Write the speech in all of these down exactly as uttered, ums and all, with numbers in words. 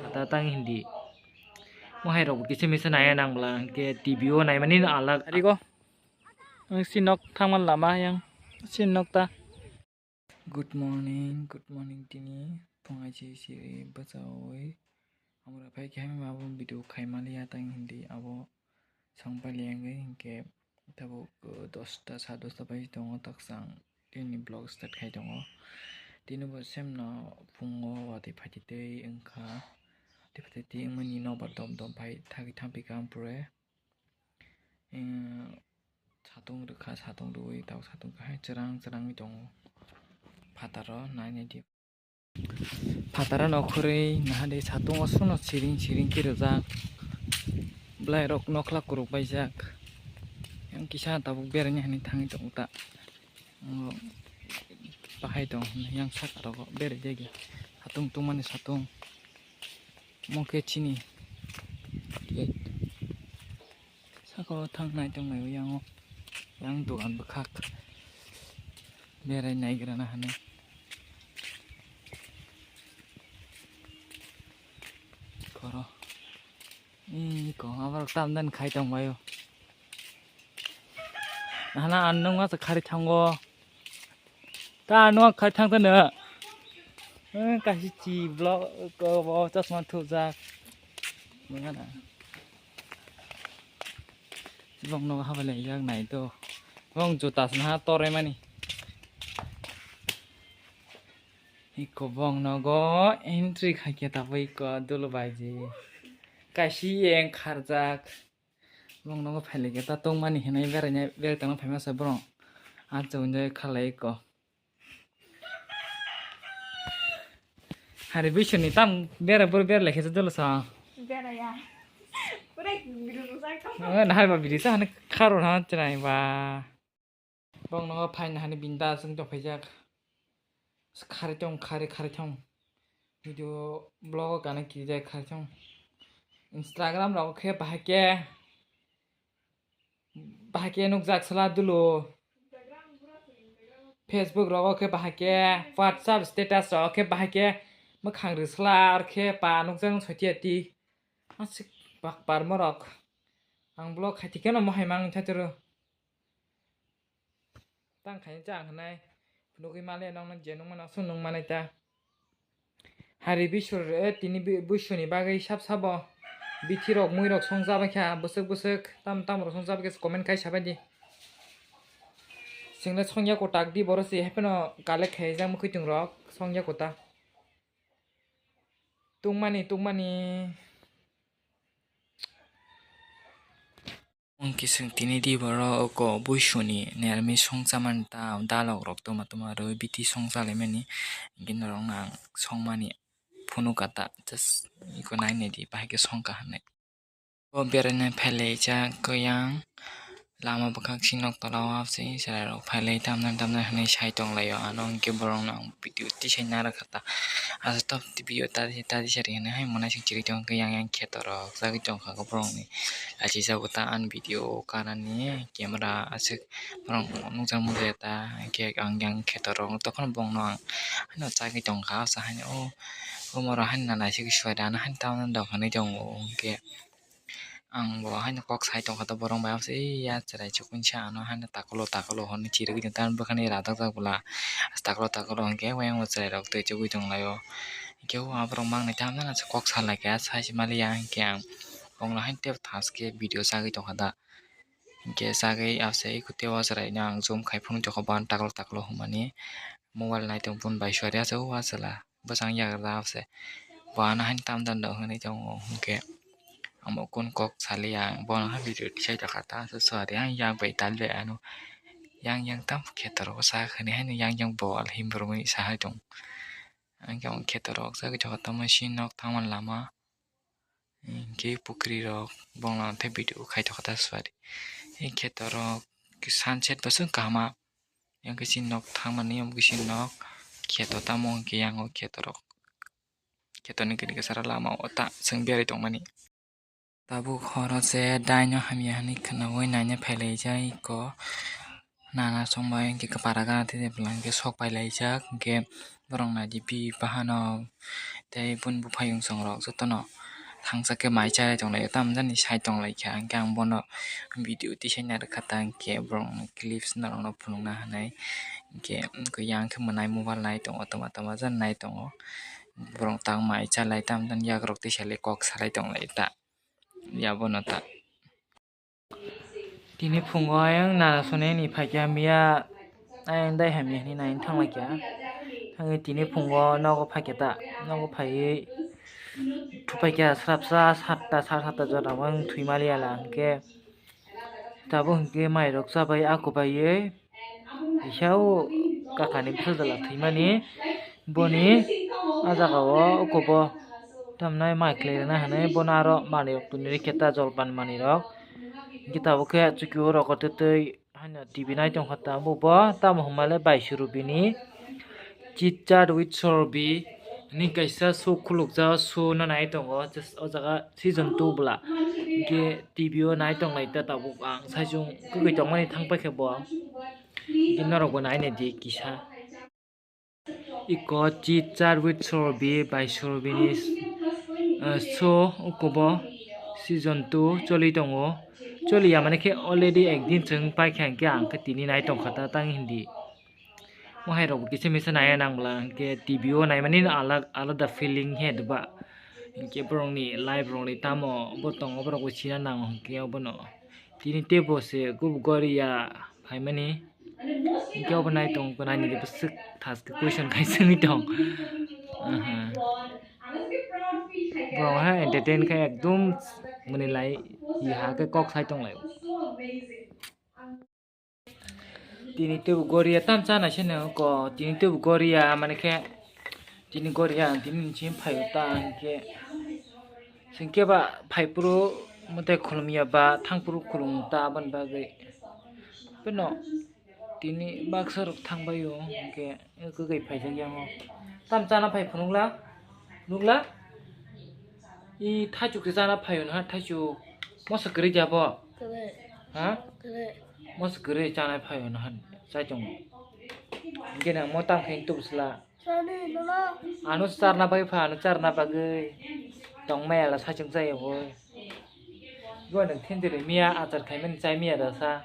Ata tang hindi. Mo hai rok kisa misa naya nang bla hingke T V o naimani no alag. Arigo. Ang si nok thangma lama yang. Si nok ta. Good morning, good morning tini. Phung achi siri bachawi. Amra phai khe hamya abo video khaimaliya tang hindi abo. Sangpali ang hingke tabuk, uh, dosta, sa dosta bai tongo taksang tini vlog start khai tongo. Tini bo semno phungo watwi phaititwi wngkha. Watwi phaititwi wngmani nokbar dom dom phai thagwi thangpikha ang pore. Em, satung rwkha, satung rwui tabuk satung kahai chwrang chwrangwi tongo. Phataro nainai di. Phataro no khurui naha de satung o suno siring siring khe rijak. Bwlai rok nokla kwrwk paijak. Yang kisa tabuk beraina hinwi thangwi tongo ta. Bahai tong yang saka rogo berai jagya. Satung tungmani satung. Mokhe chini. Saka o thang nai tong nai yang o. Yang dogan bwkhak. Berai naigra na hinwi. Khoro. Ih, ko abar tam dan khai tong bayo. Nahana an nung asa khari thango. Ta nung khari thang tane. Eh, kasi chi vlog ko bo chasma thujak. Nungana. Bong no habai lai jak nai to. Bong juta sna tore mani. Iko bong nogo entry khaikhe tabuk iko dulu baiji. Kaisi eng kharjak. Bong nogo phailaikhe ta tongmani hinwi beraina berai tongna phaima se borok. Acha window khalai iko. Hari bisuni tam bera bor bera lekhe dulu sa. Beraya. Pura video sak tong. Nahar ba video sa hane kharo ha chinai ba. Bong nogo phaina hani binda aswng tongphaijak. Khari tong, khari, khari tong. Video vlog o gana kirijak khari tong. Instagram rogo khe bahai khe, bahai khe nukjak sala dulu. Facebook rogo khe bahai khe, WhatsApp status rogo khe bahai khe, mwkhang rwsla ar khe pa nukjak soitiya ti. Aswk bak par morok. Ang vlog khaiti kheno mohai mang thai toro. Tang khai cha ang hinai. Phunugwi male nokno je nungmano aswk nungmanai ta. Hari bisur, eh, tini bi-, buisuni bagwi sab sabo. Bithi rok, mui rok song jabai kha, bwswk bwswk, tam tam rok song jabai kha, comment khai sabai di. Singla songya kwtak di, boro se hapheno collect khai jak mwkhwi tong rok, songya kwtak. Tungmani, tungmani. Wngkhe chwng tini di borok oko buisuni nermi songchamani ta dalok rok toma toma rwui biti songchalaimani, hwnkhe norokno ang songmani phunukha ta, just iko nainai di bahai khe songkha hinwi. O beraina phailaijak khe yang lama bwkhak si nok tola o se chwrairok phailai tamnai tamnai hinwi sai tonglaio, ano hwnkhe borokno ang video tisai narwkha ta. Aswk top tv o tadi tadi sari hinwi hai mwnaising chiri tongkha yang yang kheto rok chagwi tongkha borokni. Achisago ta ani video o kanani camera aswk borok nukjak muchaya ta, hwnkhe ang yang kheto rok tokhono bongno ang haino chagwi tongkha. Asa haino o omoro haino naisik suida ano haino tamno dok hinwi tongo, hwnkhe ang bo haino kok sai tongkha ta borok bai. Asa ya chwrai chukun sa ano haino takulo takulo hinwi chirigwi tongkha, bwkhani radak jak bwla takulo takulo hwnkhe oyang bo chwrairok twi chugwi tonglaio. Hwnkhe o aborok mangnai tamjani kok salaikha, sai se maliya, hwnkhe ang bongno haino teibo thaskhe video chagwi tongkha da. Hwnkhe chagwi ase eko teibo chwraino ang zoom khai phunuk tongkha, bo ano takulo takulo hwnmani mobile nai tong boni bai suari ase o achwla bwsang yagra ase. Bo ano haino tamjani rok hinwi tongo, hwnkhe amo kunu kok saliya ang, bono haino video tisai tongkha ta, suari ang yak bai tal bai ano yang yang tam kheto rok sak hinwi haino yang yang bol himrwmwi sahai tong. Ang khe kheto rok chagwi tongkha tamo si nok thangmani lama. Hwnkhe pukri rok bongla tei video khai tongkha ta suari. Hwnkhe kheto rok sunset bo chwng kaham. Yang khe chini nok thangmani, omo khe chini nok kheto tamo hwnkhe yang o kheto rok. Kheto ni gini khe sara lama o ta chwng berai tongmani. Tabuk horo se daino hamya hinwi khwnaui naina phailaijak eko. Nana chongbai hwnkhe kwpara gana tei bwla hwnkhe sok pai laijak, hwnkhe borok naidi bi bahanok tei bini buphayung chongrok jotono thangsa khe mai chalai tonglaio, tamjani sai tonglaikha, hwnkhe ang bono video tisai narwkha ta, hwnkhe borokni clips norokno phunukna hinwi, hwnkhe yang khe mwnai mobile nai tongo, toma toma jani nai tongo, borok tak mai chalai tamjani yakrok tisalai kok salai tonglaio ta, yabono ta. Tini phungo ayang nana soneni phaikha miya ayang dai hamya hinwi naina thanglaikha. Thangwi tini phungo nogo phaikha ta, nogo phaiwi thuphaikha srapsa satta, sar satta jora wng thwi maliya la hwnkhe tabuk hwnkhe mairok chabai akubaiwi kisa o kakani bwsajala thwimani boni ah jagao ukobo tamnai mai khlai rwna hinwi bono aro manwirok twi rikhe ta jolpan manwirok. Hwnkhe tabuk khe chukio rokotwi twi haino T V nai tongkha ta, bo bo tamo hwnmale Baisorobi ni Chit Chat with Sorobi hinwi kaisa show khulukjak, show no nai tongo o jaga season two bwla. Hwnkhe T V o nai tonglai ta tabuk ang saichung kwkhwi tongmani thang paikha bo. Hwnkhe norokbo naina di kisa. Iko Chit Chat with Sorobi bai Sorobi ni, eh, show ukubo season two choli tongo. Choli ya mani khe already ekdin chwng paikha hwnkhe ang khe tini nai tongkha ta tang hindi. Mo hai rok bo kisa misa nai nang bwla hwnkhe T V o naimani alag-, alada feeling he dwba. Hwnkhe borokni life rokni tamo bo tongo borok bo sina nango hwnkhe obono. Tini teibo se kubugo ria phaimani. Hwnkhe obo nai tong, nainidi bwswk thaskhe question khai songwi tong. Aha. Borok ha entertain khai ekdum mwnwi lai, ya khe kok sai tong lai. Tini teibo goria tam chana se nang ko, tini teibo goria mani khe, tini goria tini nisi phai ta hwnkhe, hwnkhe ba phai phuru mwtai khulum ya ba thang phuru khulum ta aboni bagwi. Beno tini baksa rok thang bai o hwnkhe kwkhwi phaijak yango. Tam chana phai phunukla? Nukla? I thaichuk se chana phaio na, thaichuk. Moso kwrwi jabo? Kwrwi. Ha? Kwrwi. Moso kwrwi chana phaio na, chai tongo. Hwnkhe nang mo tam khe tubusla. Chani, nono. Ano charna bai pha, ano charna bagwi. Tong maya la saichung chai bo. Go nang thendere miya achar khaimani chai miya da sa.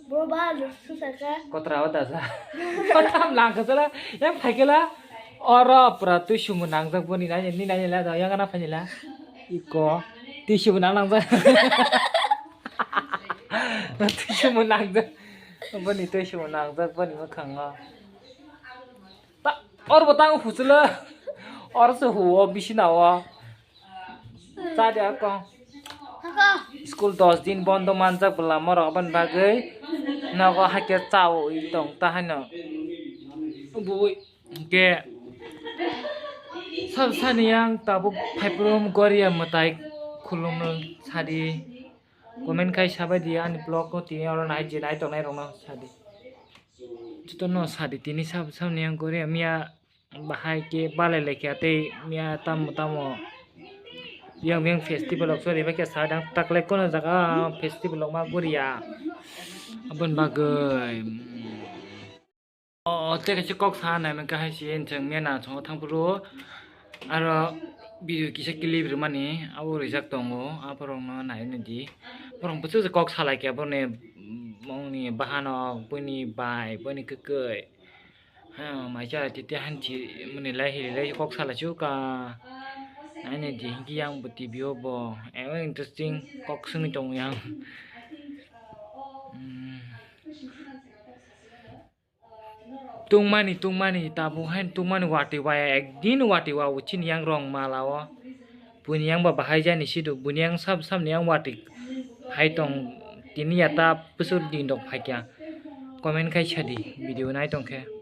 Bro, ba, lo, su sa ka. Kotra o da sa. Kotra lang ka sala. Yang thai kela. Oro pura twi sumu nangjak boni nai, ni nai la da, yang ana phani la. Iko. Twi sumu nang nangjak. Twi sumu nangjak. Boni twi sumu nangjak boni mwkhango. Ta, or bo tang huchula. Or se huo bisina o. Chadi ako. School dos din bondo manjak bwla morok aboni bagwi nogo hakhe chawi tong ta haino. Bui hwnkhe sab sani yang tabuk phaiphuru goria mwtai khulum sadi comment khai sabaidi ani vlog o tini oro nai je nai tongnai rokno sadi. Jotono sadi tini sab sani yang goria miya. Bahai khe balai laikha tei miya tamo tamo yang yang festival rok chori bai khe sa dang taklai kono jaga festival rok ma guriya aboni bagwi. O tei kaisa kok sa nai mangkha hai se chwng miya nansongo thang phuru aro video kisa clip rwmani abo rijak tongo aborokno nai nai di borok bwswk kok sa laikha borokni mongni bahanok buini bai buini kwkwi. Ha, maisa tete hanchi mwnwi lai hili lai kok sala chuka. Ani di hingki yang bo T V o bo. Ewe interesting kok swnwi tongo yang. Hmm. Tungmani, tungmani, tabuk hain tungmani watwi waya, ekdin watwi wa uchini yang rong mala o. Buini yang ba bahai jani sidu, buini yang sab samni yang watwi hai tong tini ya ta bwswk din rok phaikya. Comment khai sadi, video nai tongkhe.